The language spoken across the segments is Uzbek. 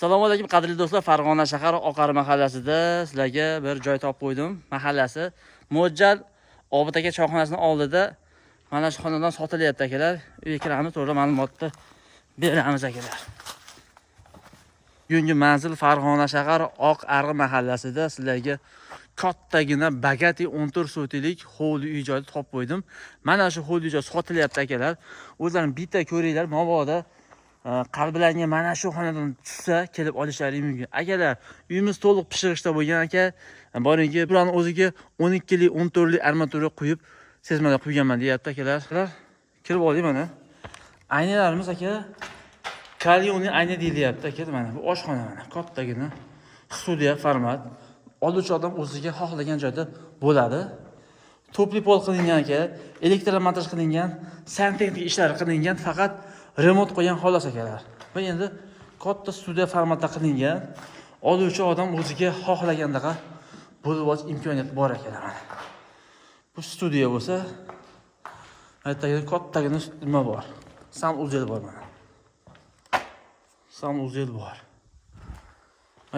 Assalomu alaykum qadrli do'stlar. Farg'ona shahar Oqari mahallasida sizlarga bir joy topib qo'ydim. Mahallasi Mo'ljal Obid aka choyxonasining oldida mana shu xonadon sotilyapti akalar. Uyga kiramiz, to'g'ri ma'lumotni beramiz akalar. Bugungi manzil Farg'ona shahar Oq Arg'i mahallasida sizlarga kattagina bagati 14 sotilik hovli uy joyni topib qo'ydim. Mana shu hovli uy joy sotilyapti akalar. O'zlaring bitta ko'ringlar, mabodo qalblarga mana shu xonadon tushsa kelib olishlari mumkin. Akalar, uyimiz to'liq pishirishda bo'lgan aka. Boringki, bularning o'ziga 12lik, 14lik armatura quyib, sezmada quyganman deyapti akalar. Kirib oling mana. Aynalarimiz aka Kalyoni ayna deyilyapti aka mana bu oshxona mana kattagina studiya format. Oluvchi odam o'ziga xohlagan joyda bo'ladi. Topli pol qilingan aka, elektromontaj qilingan, santexnik ishlari qilingan, faqat remont qo'ygan xolos akalar. Va endi katta studiya formatda qilingan. Oluvchi odam o'ziga xohlagandaqa bo'lib olish imkoniyati bor akalar mana. Bu studiya bo'lsa, aytagina kattagina nima bor? San uzel bor mana. San uzel bor.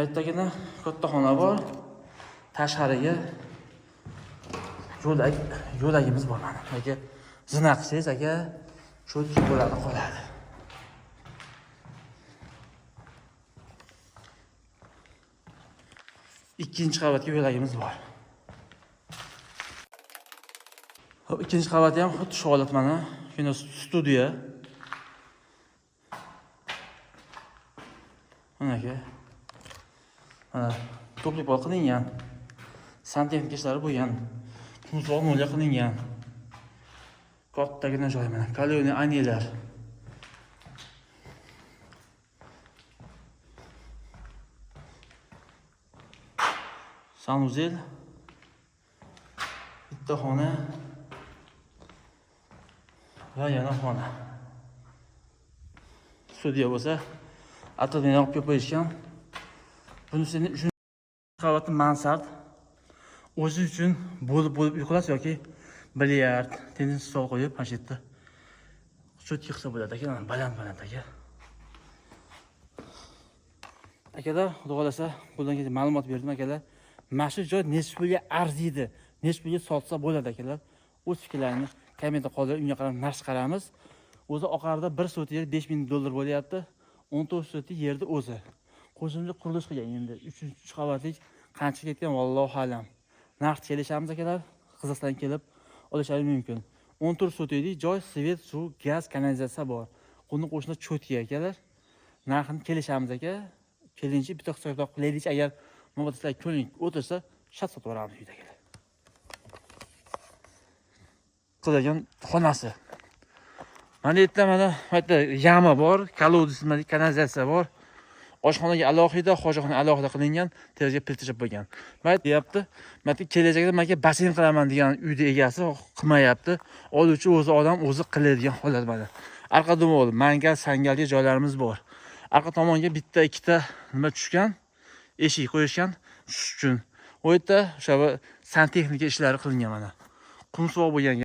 Aytagina katta xona bor. Tashqariga yo'lak, yo'lagimiz bor mana. Aka, zina qilsangiz aka, cho'tki bo'ladi qoladi. Ikkinchi qavatga yo'lagimiz bor. Hop, ikkinchi qavati ham xuddi shu holat mana. Kino studiya. Mana aka. Mana topli pol qilingan. Santexnik ishlari bo'lgan. Qumsoq mo'lja qilingan. Kattagina joy mana. Kalyoni aynalar. Sanuzel. Bitta xona va yana xona. Studiya bo'lsa, atrofini olib kelib qo'yishgan. Bunisi endi 3 qavatli mansard. O'zi uchun bo'lib uy qilasiz yoki bilyard, tennis stol qo'yib mana shu yerda cho'tki qilsa bo'ladi aka, mana baland aka. Akalar, xudo xolasa, qo'ldan kelgan ma'lumot berdim akalar. Mana shu joy necha pulga arziydi, necha pulga sotsa bo'ladi akalar. O'z fikrlarini kommentda qoldirib, unga qarab narx chiqaramiz. O'zi Oqarda 1 sotix yer $5000 bo'lyapti. 14 sotix yerda o'zi. Qo'shimcha qurilish qilgan endi 3 qavatlik qancha ketgan vallohu alam. Narx kelishamiz akalar, Qozog'istondan kelib olishlari mumkin. 14 sotixlik joy, svet, suv, gaz, kanalizatsiya bor. Qo'ni qo'shni cho'tki akalar. Narxini kelishamiz aka. Kelinchi bitta hisob qilaylik, agar mabodo sizlar ko'ngling o'tirsa, shart sotib yuboramiz uydagilar. Qiladigan xonasi. Mana yerda mana bu yerda yama bor, kolodец, kanalizatsiya bor. Oshxonaga alohida, hojatxona alohida qilingan, derazaga plita chap bo'lgan. Mana deyapti, mana kelajakda menga basseyn qilaman degan uyni egasi qilmayapti. Oluvchi o'zi odam o'zi qiladigan holat mana. Arqa tomon mangal, sangalli joylarimiz bor. Arqa tomonga bitta, ikkita nima tushgan, eshik qo'yishgan tushish uchun. U yerda o'sha santexnika ishlari qilingan mana. Qumsuvoq bo'lgan.